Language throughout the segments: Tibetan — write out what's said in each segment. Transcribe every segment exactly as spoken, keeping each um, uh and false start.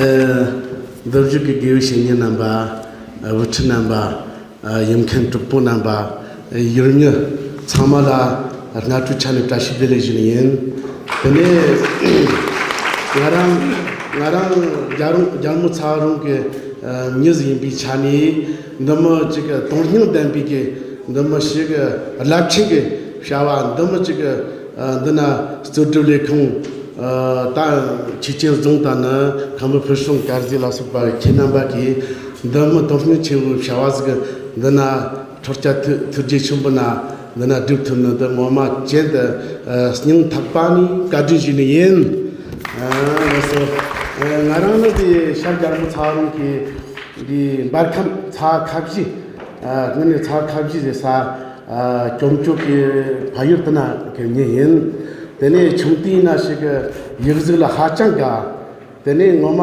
འདིར་བཞུགས་ཀྱི་དགེ་བའི་བཤེས་གཉེན་རྣམ་པ། དབུ་ཁྲིད་རྣམ་པ། ཡུལ་མཁན་གྲོགས་པོ་རྣམ་པ། ཡུལ་མི་ཚང་མ་ལ་སྔ་དྲོའི་ཆ་ནས་བཀྲ་ཤིས་བདེ་ལེགས་ཞུ་ནི་ཡིན། དེ་ནས་ང་རང་ང་རང་རྒྱལ་རོང་རྒྱལ་མོ་ཚ་བ་རོང་གི་མྱི་ཟིག་ཡིན་པའི་ཆ་ནས། འདི་མོ་ཅིག་གི་དོན་སྙིང་ལྡན་པའི་གི་འདི་མོ་ཞིག་གི་རླབས་ཆེན་གྱི་བྱ་བ། འདི་མོ་ཅིག་གི་འདི་ན་གཙོ་སྒྲུབ་ལས་ཁུངས་ད་ཆོས་ཅན་རྫོང་དང་ནི་ཁམས་པའི་ཕུལ་བྱུང་དཀར་ཟས་ལ་སོགས་པ་ཁྱེད་རྣམ་པ་གིས་འདི་མོ་དོན་སྙིང་ཆེ་བའི་བྱ་བ་ཟིག་འདི་ན་ཐོལ་རྒྱལ་ཐུགས་ཐུགས་རྗེ་ཆེན་པོ་ན་འདི་ན་སྒྲུབ་ཐུབ་ནི་འདི་ངོ་མ་ཅན་དུ་སྙིང་ཐག་པ་ནས་བཀའ་དྲིན་ཞུ་ནི་ཡིན། ལགས་སོ། ང་རང་ནི་དེ་ཤར་རྒྱལ་མོ་ཚ་བ་རོང་གི་འདི་འབར་ཁམས་ཚ་ཁ་བཞི། ཨ་དངོས་གནས་ཚ་ཁ་བཞི་ཟེར་ས། ཨ་སྐྱོམ་ཆུ་གི་ཕ་ཡུལ་དེ་ན་གི་མྱི་ཡིན། དེ་ནས་ཆུང་དུས་ན་ཞིག་གི་ཡིག་གཟུགས་ལ་ཧ་ཅང་དགའ། དེ་ནས་ངོ་མ་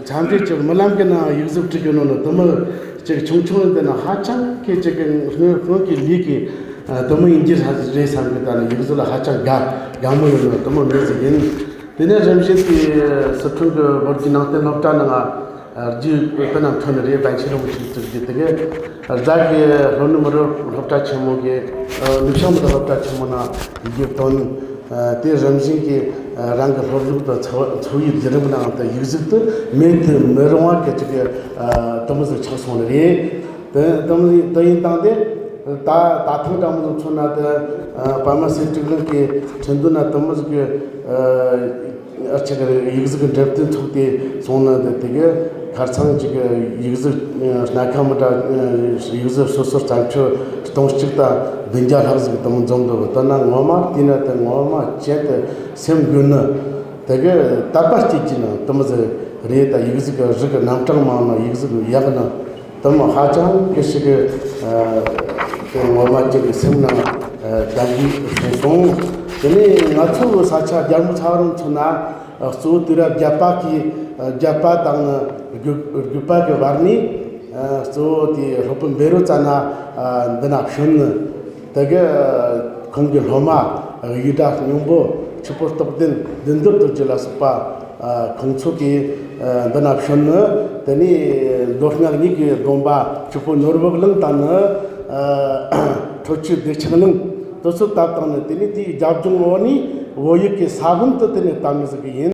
འཚམས་འདྲི་ཅིག་རྨི་ལམ་གི་ནང་ཡིག་གཟུགས་བྲིས་གི་ནོ་ནི་དེ་མོ་ཅིག་ཆུང་ཆུང་དེ་ན་ཧ་ཅང་གི་ཅིག་གི་སྔོན་སྔོན་གི་ལུས་ཀྱི་ཨ་དེ་མོ་ཡིན་གྱི་རེད་བསམ་གི། ད་ནི་ཡིག་གཟུགས་ལ་ཧ་ཅང་དགའ་དགའ་མོ་ཡོད་ནོ་དེ་མོ་མྱི་ཟིག་ཡིན། དེ་ནས་རིམ་བཞིན་དེ་སི་ཁྲོན་གྱི་བོད་ཀྱི་ནང་བསྟན་སློབ་གྲྭ་ནང་ང་རྒྱུད་དཔེ་རྣམས་ཐོན་ནི་རེད། པཎ་ཆེན་རིན་པོ་ཆེ་གི་གཙུག་རྒྱུད་དེ་གི་རྫ་གི་ལྷོ་ནུབ་མི་རིགས་སློབ་གྲྭ་ཆེན་མོ་གི་ནུབ་བྱང་མི་རིགས་སློབ་གྲྭ་ཆེན་མོ་ནང་རྒྱུད་བཏོན། དེ་རིམ་བཞིན་གྱི་རང་གི་སློབ་གཞུང་དང་འཚོ་འཚོ་བའི་བརྒྱུད་རིམ་ནང་དུ་ཡིག་གཟུགས་དེ་མེད་དུ་མི་རུང་བ་གི་ཅིག་གི་དེ་མོ་ཟིག་ཆགས་སོང་ནི་རེད། དེ་དེ་མོ་ཟིག་དེ་ཡིན་སྟངས་དེ། ད་ད་ཐེངས་འདྲ་མོ་ཚོ་མཚོན་ན་དེ་ཨ་པདྨ་སེ་འབྲུག་གླིང་གི་ཁྲིན་ཏུའུ་ན་དེ་མོ་ཟིག་གི་ཨ་ཨ་ཅིག་གི་ཡིག་གཟུགས་ཀྱི་འགྲེམས་སྟོན་ཚོགས་ཏེ་སོང་ན། དེ་དེ་གི་ཁར་ཚང་ཅིག་གི་ཡིག་གཟུགས་ཨ་སྣ་ཁ་མི་འདྲ། ཨ་ཡིག་གཟུགས་སོ་སོ་བརྩམས་ཆོས་སྟོང་གཅིག་དང་བདུན་བརྒྱ་ལྷག་ཟིག་དེ་མོ་འཛོམས་འདུག་དེ་ན་ངོ་མ་བལྟས་ན་དེ་ངོ་མ་ཅན་དུ་སེམས་འགུལ་ནི། དེ་གི་དད་པ་སྐྱེ་གི་ནི་དེ་མོ་ཟིག་རེད། ད་ཡིག་གཟུགས་ཀྱི་རིགས་ཀྱི་རྣམ་གྲངས་མང་ན་ཡིག་གཟུགས་ཡག་ན། དེ་མོ་ཧ་ཅང་གི་ཞིག་གི་ཨ་དེ་ངོ་མ་ཅིག་གི་སེམས་ནང་ཨ་དགའ་གི་སོང་སོང་། དེ་ནས་ང་ཚོ་གི་ས་ཆ་རྒྱལ་མོ་ཚ་བ་རོང་ཚོ་ན་ཨ་གཙོ་བོ་དུས་རབས་བརྒྱད་པ་གི་ཨ་བརྒྱད་པ་དང་དགུ་དགུ་པ་གི་བར་ནས་ཨ་གཙོ་བོ་དེ་སློབ་དཔོན་བཻ་རོ་ཙ་ན་ཨ་འདི་ན་བྱོན་ནི། དེ་གི་ཁོང་གི་སློབ་མ་ཡི་དྭགས་སྙིང་པོ། ཆུ་ཕོ་སྟོབས་ལྡན། བདུད་འདུལ་རྡོ་རྗེ་ལ་སོགས་པ་ཨ་ཁོང་ཚོ་གིས་ཨ་འདི་ན་བྱོན་ནི། དེ་ནས་མདོ་སྔགས་གཉིས་ཀྱི་སྡོམ་པ་ཆུ་ཕོ་ནོར་བུ་གླིང་དང་ནི་ཨ་ཁྲོ་ཆུ་བདེ་ཆེན་གླིང་དེ་ཚོ་བཏབ་བཏང་ནི། དེ་ནས་དེའི་རྒྱབ་ལྗོངས་འོག་ནས་བོད་ཡུལ་གྱི་ས་བོན་དུ་དེ་ནས་བཏབ་ནི་ཟིག་ཡིན།